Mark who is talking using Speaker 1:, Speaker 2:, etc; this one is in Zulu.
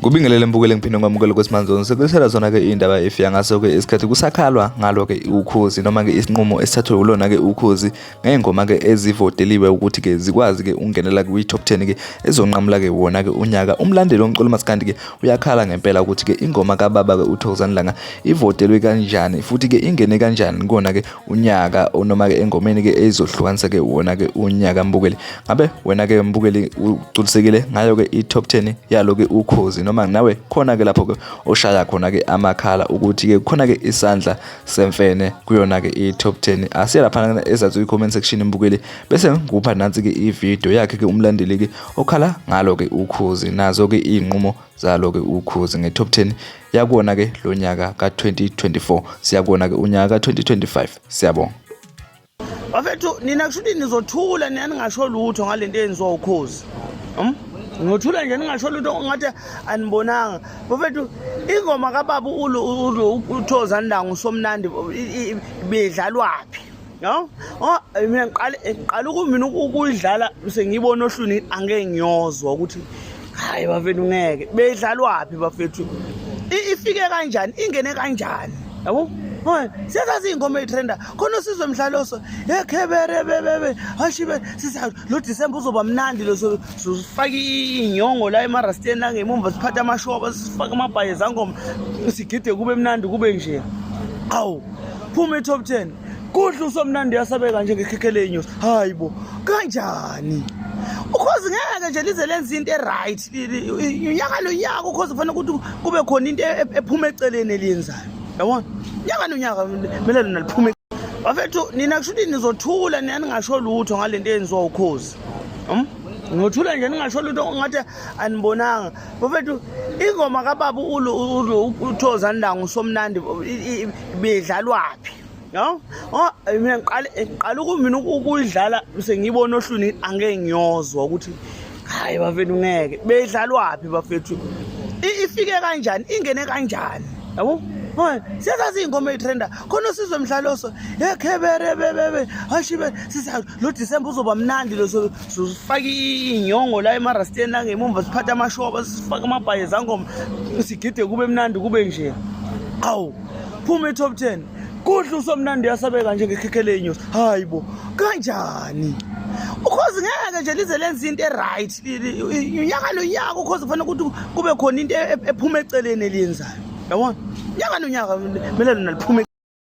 Speaker 1: Kubingelele mbukeli, ngiphinde ngamukele kwesimanzoni. Sekusela zona-ke iy'ndaba efika ngaso-ke isikhathi kusakhalwa ngalo-ke ukhozi noma-ke isinqumo esithathwe ulona-ke ukhozi ngey'ngoma-ke ezivoteliwe ukuthi-ke zikwazi-ke ukungenela kwi-top 10-ke ezonqamula-ke wona-ke unyaka. Umlandeli womculo masikandi-ke uyakhala ngempela ukuthi-ke ingoma kababa-ke uThokozani Langa ivotelwe kanjani futhi-ke ingene kanjani kuwona-ke unyaka noma-ke engomeni-ke ezohlukanisa-ke wona-ke unyaka. Mbukeli, ngabe wena-ke mbukeli ugculisekile ngayo-ke i-top 10 yalo-ke ukhozi, noma nawe khona-ke lapho-ke oshaya khona-ke amakhala ukuthi-ke khona-ke isandla semfene kuyona-ke i-top 10? Asiye laphana ezansi kwi-comment section, mbukeli, bese ngikupha nansi-ke ividiyo yakhe-ke umlandeli-ke okhala ngalo-ke ukhozi, nazo-ke iy'nqumo zalo-ke ukhozi nge-top 10 yakuwona-ke lo nyaka ka-2024. Siyakubona-ke unyaka ka-2025. Siyabonga.
Speaker 2: Bafethu, nina kusho ukuthi nizothula nina ningasho lutho ngalento eyenziwa ukhozi. Ngothula nje ningasho lutho ngathi anibonanga. Bafethu, ingoma kababa uThokozani Langa uSomnandi bedlalwaphi? No? Oh, mina ngiqale ukumina ukuyidlala sengiyibona ohlwini, angeke ngiyozwa ukuthi hayi bafethu ngeke. Bedlalwaphi bafethu? Ifike kanjani? Ingene kanjani? Yabo? Siyazazi iy'ngoma ey'trenda khona usizwe mhlaloso yekhebere bebebe hashibe sisa lo December uzoba mnandi lo, sifake inyongo la emarasteni la ngemumva, siphathe amashoba, sifake amabhayi ezangoma, sigide kube mnandi kube nje. Awu, phuma i-top 10 kudla uSomnandi yasabeka njengekhekhe ley'nyosi. Hayi bo, kanjani? Ukhozi ngeke nje lize lenze into e-right unyaka nonyaka. Ukhozi kufanele ukuthi kube khona into ephuma eceleni eliyenzayo, yabona? Nyaka nonyaka kumele lona liphume. Bafethu, nina kusho ukuthi nizothula nina ningasho lutho ngalento eyenziwa ukhozi. Ngothula nje ningasho lutho ngathi anibonanga. Bafethu, ingoma kababa uThokozani Langa uSomnandi bedlalwaphi? No? Oh, mina ngiqale ukumina ukuyidlala sengiyibona ohlwini, angeke ngiyozwa ukuthi hayi bafethu ngeke. Bedlalwaphi bafethu? Ifike kanjani? Ingene kanjani? Yabo? Siyazazi iy'ngoma ey'trenda khona usizwe mhlaloso yekhebere bebebe hashibe sisa lo December uzoba mnandi lo, sifake inyongo la emarasteni la ngemumva, siphathe amashoba, sifake amabhayi ezangoma, sigide kube mnandi kube nje. Awu, phuma i-top 10 kudla uSomnandi yasabeka njengekhekhe ley'nyosi. Hayi bo, kanjani? Ukhozi ngeke nje lize lenze into e-right unyaka nonyaka. Ukhozi kufanele ukuthi kube khona into ephuma eceleni eliyenzayo, yabona? Nyaka nonyaka kumele lona liphume.